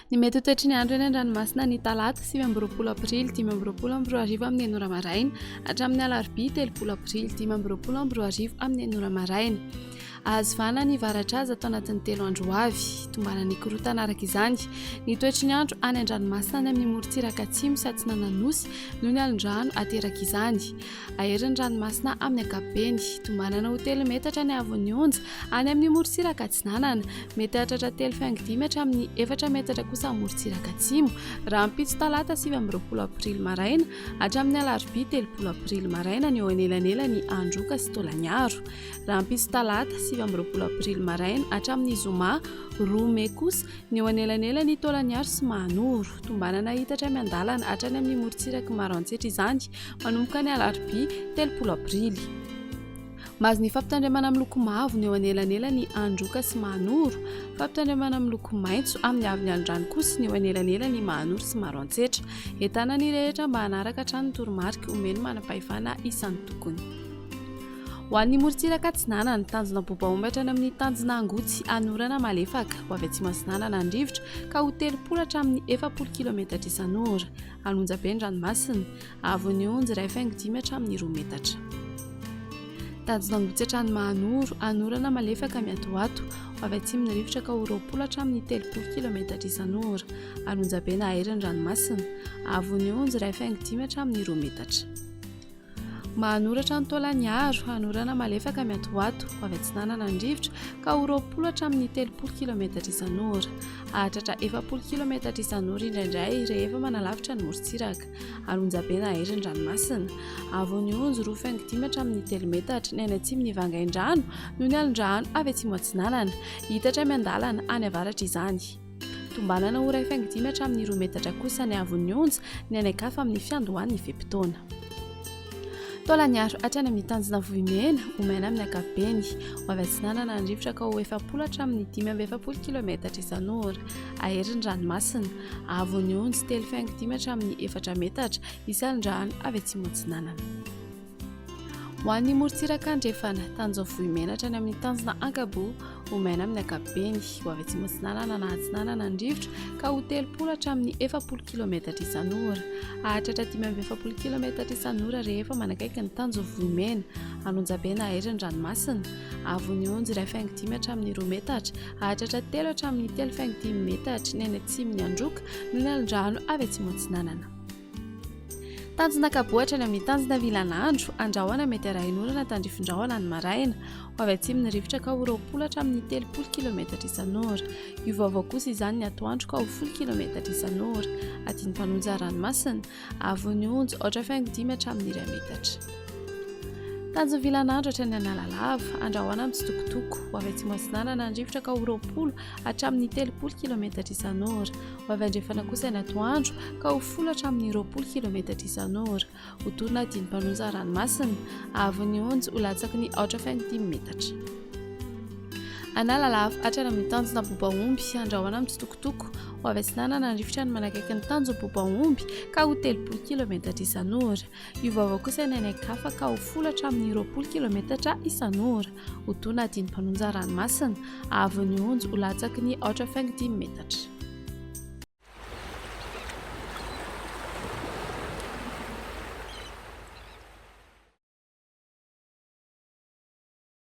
Ny mety ho toetry ny andro eny an-dranomasina ny talata 29 aprily 2025 amin'ny enina ora maraina hatramin'ny alarobia 30 aprily 2025 amin'ny enina ora maraina. Azo vahana ny varatra aza ato anatin'ny telo andro ho avy. Tombanan'ny korontana araka izany ny toetry ny andro any an-dranomasina any amin'ny morontsiraka atsimo sy atsinanan'ny Nosy noho ny alon-drano ateraka izany. Ahery ny ranomasina amin'ny ankapobeny. Tombanana ho telo metatra ny haavon'ny onja any amin'ny morontsiraka atsinanana. Mety hahatratra 3,5 hatramin'ny efatra metatra kosa ny morontsiraka atsimo, rahampitso talata 29 aprily maraina hatramin'ny alarobia 30 aprily maraina ny eo anelanelan'i Androka sy Taolagnaro. Rahampitso talata 29 aprily maraina hatramin'ny zoma 2 mey kosa ny eo anelanelan'i Taolagnaro sy Mahanoro. Tombanana hitatra miandalana hatrany amin'ny morontsirak'i Maroantsetra izany manomboka ny alarobia 30 aprily. Mahazo ny fampitandremana miloko mavo ny eo anelanelan'i Androka sy Mahanoro. Fampitandremana miloko maitso amin'ny haavon'ny alon-drano kosa ny eo anelanelan'i Mahanoro sy Maroantsetra. Entanina ny rehetra mba hanaraka hatrany ny toromarika omen'ny manam-pahefana isan-tokony. Ho an'ny morontsiraka atsinanana, tanjona Bobaomby hatrany amin'ny tanjona Angotsy anorana malefaka, ho avy atsimo atsinanana ny rivotra ka ho 30 hatramin'ny 40 kilometatra isan'ora. An'Onjabe ny ranomasina, haavon'ny onja 1,5 hatramin'ny 2 metatra. Tanjona Angotsy hatrany Mahanoro, anorana malefaka miatoato, ho avy atsimo ny rivotra ka ho 20 hatramin'ny 30 kilometatra isan'ora. An'Onjabe na ahery ny ranomasina, haavon'ny onja 1,5 hatramin'ny 2 metatra. Mahanoratra ny Taolagnaro, hanorana malefaka miatoato, ho avy atsinanana ny rivotra ka ho 20 hatramin'ny 30 kilometatra isan'ora. Hahatratra 40 kilometatra isan'ora indraindray rehefa manalavitra ny morontsiraka. Ary onjabe na hery ny ranomasina. Avo ny onjy 2,5 hatramin'ny 3 metatra ny any atsimon'i Vangaindrano noho ny alon-drano avy atsimo atsinanana. Hitatra miandalana any avaratra izany. Tombanana ho 1,5 hatramin'ny 2 metatra kosa ny haavon'ny onja ny any an-kafa amin'ny fiandohan'ny fe-potoana. Taolagnaro hatrany amin'ny tanjona Vohimena, ho maina amin'ny ankapobeny. Ho avy atsinanana ny rivotra ka ho 40 hatramin'ny 45 kilometatra isan'ora. Hahery ny ranomasina. Haavon'ny onja 3,5 hatramin'ny 4 metatra, hisy alon-drano avy atsimo atsinanana. Ho an'ny morontsiraka andrefana, tanjona Vohimena hatrany amin'ny tanjona Ankaboa, ho maina amin'ny ankapobeny. Ho avy atsimo atsinanana na atsinanana ny rivotra ka ho 30 hatramin'ny 40 kilometatra isan'ora. Hahatratra 45 kilometatra isan'ora rehefa manakaiky ny tanjona Vohimena. An'Onjabe na Hery ny ranomasina. Haavon'ny onja 1,5 hatramin'ny 2 metatra. Hahatratra 3 hatramin'ny 3,5 metatra ny any atsimon'i Androka noho ny alon-drano avy atsimo atsinanana. Tanjona kaboa hatrany amin'ny tanjona vilan'andro, andrahona mety arahin'orana tandrifin-drahona ny maraina. Ho avy atsimo ny rivotra ka ho 20 hatramin'ny 30 kilometatra isan'ora. Hiovaova kosa izany ny atoandro ka ho 10 kilometatra isan'ora. Adin'ny mpanonja ranomasina, haavon'ny onja, aotra faingo dimy hatramin'ny iray metatra. Tanjon'ny vilan'andro hatrany Analalava, andrahona mitsitokotoko. Ho avy atsimo atsinanana ny rivotra ka ho 20 hatramin'ny 30 kilometatra isan'ora. Ho avy andrefana kosa ny atoandro ka ho folo hatramin'ny 20 kilometatra isan'ora. Ho torina dimy mpanonja ranomasina, haavon'ny onjy ho latsaky ny aotra faingo dimy metatra. Analalava hatrany amin'ny tanjona Bobaomby, andrahona mitsitokotoko. Ho avy atsinanana ny rivotra ny manakaiky ny tanjona Bobaomby ka ho 30 kilometatra isan'ora. Hiovaova kosa ny any an-kafa ka ho folo hatramin'ny 20 kilometatra isan'ora. Ho tona dimy mpanonja ranomasina, haavon'ny onjy ho latsaky ny aotra faingo dimy metatra.